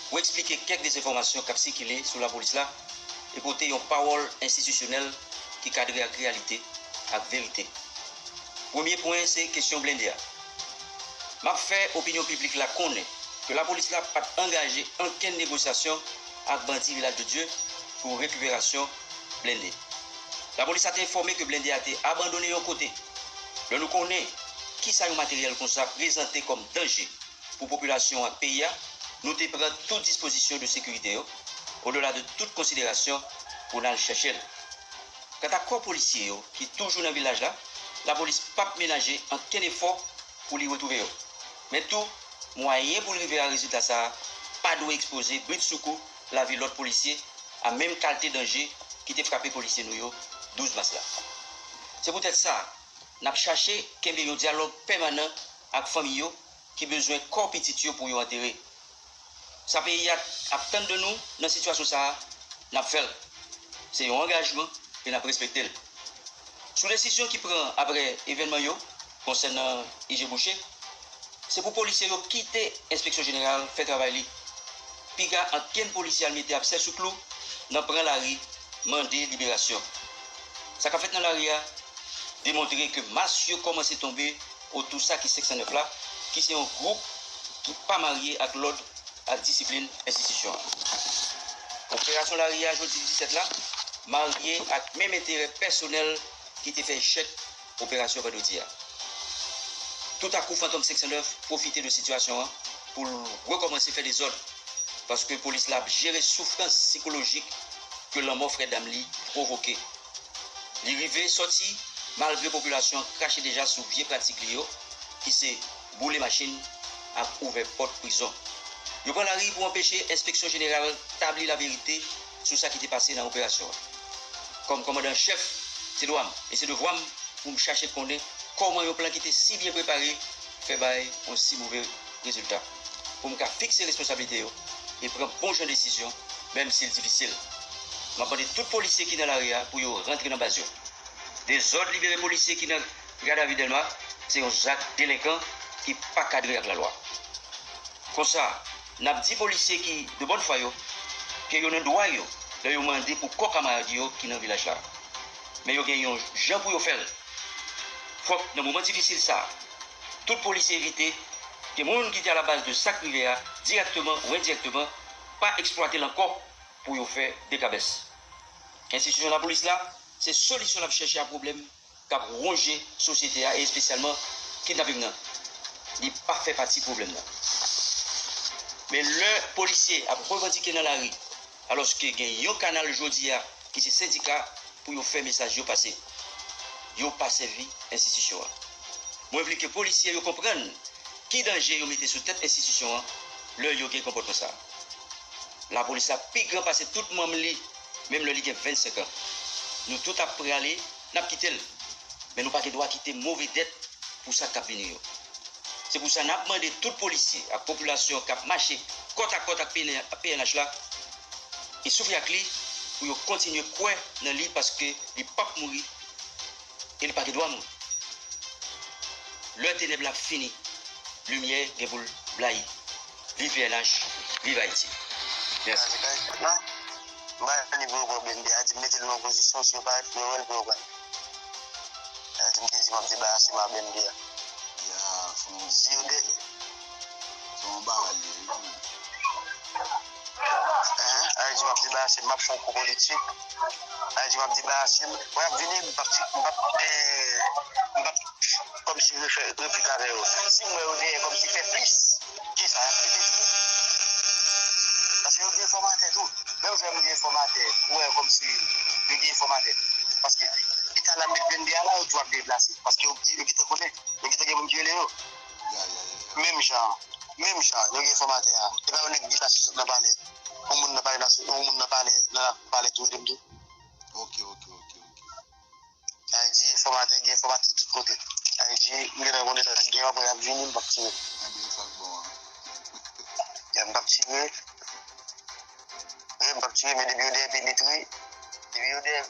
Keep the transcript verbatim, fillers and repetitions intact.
pou eksplike kèk dezenfòmasyon k ap sikile sou lapolis la e pote yon pawòl enstitisyonèl ki kadre ak reyalite ak verite. Premye pwen se kesyon blende a. M ap fè opinyon piblik la konnen ke lapolis la pa t angaje ankenn negosyasyon ak bandi Vilaj de Dye pou rekiperasyon blende. Lapolis la te enfòme ke blende a te abandone yon kote. Lè nou konnen kisa yon materyèl konsa prezante kòm danje pou popilasyon ak peyi a, nou te pran tout dispozisyon de sekirite yo, odela de tout konsiderasyon, pou n al chèche l. Kanta kò polisye yo ki toujou nan vilaj la, lapolis p ap menaje ankenn efò pou li retwouve yo. Men tou, mwayen pou l rive a rezilta sa a pa dwe ekspoze britsoukou lavi lòt polisye a menm kalte danje ki te frape polisye nou yo douz mas la. Se poutèt sa, n ap chache kenbe yon dyalòg pèmanan ak fanmi yo ki bezwen kò pitit yo pou yo antere. Sa peyi a ap tann de nou nan sitiyasyon sa a, n ap fè l. Se yon angajman e n ap respekte l. Sou desizyon ki pran apre evènman yo konsènan I G Boucher, se pou polisye yo kite Enspeksyon Jeneral fè travay li. Piga ankenn polisye al mete absè sou klou nan pran lari mande liberasyon. Sa k ap fèt nan lari a demontre ke mas yo kòmanse tonbe otou sa ki senk san nèf la, ki se yon gwoup ki pa marye ak lòd ak disiplin enstitisyon an. Operasyon lari a jodi disèt la marye ak menm enterè pèsonèl ki te fè echèk operasyon vandredi a. Toutakou, Fantom senk san nèf pwofite de sitiyasyon an pou l rekòmanse fè dezòd, paske polis la ap jere soufrans sikolojik ke lanmò frè dam li pwovoke. Li rive sòti malgre popilasyon an krache deja sou vye pratik li yo, ki se boule machin ak ouvè pòt prizon. Yo pran lari pou anpeche Enspeksyon Jeneral tabli laverite sou sa ki te pase nan operasyon an. Kòm kòmandan an chèf, se dwa m e se devwa m pou m chache konnen kòman yon plan ki te si byen prepare fè bay yon si move rezilta, pou m ka fikse responsablite yo e pran bon jan desizyon, menm si l difisil. M ap mande tout polisye ki nan lari a pou yo rantre nan baz yo. Dezòd libere polisye ki nan gadavi Dèlma se yon zak delenkan ki pa kadre ak lalwa. Konsa, n ap di polisye ki de bòn fwa yo ke yo nan dwa yo lè yo mande pou kò kamarad yo ki nan vilaj la. Men yo gen yon jan pou yo fè l. Fòk nan moman difisil sa a, tout polisye evite ke moun ki te alabaz de sa k rive a, dirèkteman ou endirèkteman, pa eksplwate l ankò pou yo fè dekabès. Enstitisyon lapolis la, se solisyon l ap chèche a pwoblèm k ap wonje sosyete a e espesyalman kidnaping nan. Li pa fè pati pwoblèm nan. Men lè polisye ap revandike nan lari, alòske gen yon kanal jodi a ki se sendika pou yo fè mesaj yo pase, yo pa sèvi enstitisyon an. Mwen vle ke polisye yo konprann ki danje yo mete sou tèt enstitisyon an lè yo gen konpòtman sa a. Lapolis la pi gran pase tout manm li, menm lè li gen vennsenk an. Nou tout ap prale, n ap kite l. Men nou pa gen dwa kite move dèt pou sa k ap vini yo. Se pou sa n ap mande tout polisye ak popilasyon k ap mache kòtakòt ak P N H la e soufri ak li pou yo kontinye kwè nan li, paske li p ap mouri e li pa gen dwa mouri. Lè tenèb la fini, limyè gen pou l blayi. Viv P N H, viv Ayiti. Mèsi. M pa ni pou yo pran blende a, di m mete l nan opozisyon, si yo parèt pou yo wè l, pou yo pran l. Sa di m te di m ap debarase m a blende a. Ya, fon. Si yo de. Fon bagay li ye tou. Hein? Sa di m ap debarase m, m ap fè yon kou politik. Sa di m ap debarase m. Mwen ap vini, m p ap, m p ap, eh, m p ap kòmsi refè replik avè yo. Si m wè yo dèyè kòmsi fè plis ke sa, y ap kite tou. Paske yo gen enfòmatè tou. Menm jan m gen enfòmatè, ou wè kòmsi yo gen enfòmatè. Paske leta la met blende a la, yo tou ap deplase. Paske yo, yo gentan konnen, yo gentan gen moun ki rele yo. Ya, ya, ya, ya. Menm jan, menm jan, yo gen enfòmatè a. E pa yon nèg deplase sot nan palè. Yon moun nan palè nasyon, yon moun nan palè, nan palè tou rele m tou. Ok, ok, ok, ok. Sa vle di enfòmatè, gen enfòmatè tout kote. Sa vle di, m gentan konnen sa k gen yo, apre y ap vini, m p ap tire. Ebyen, sa k bon an. Ya, m p ap tire. Wi, m p ap tire, men depi yo dèyè penetre, depi yo dèyè,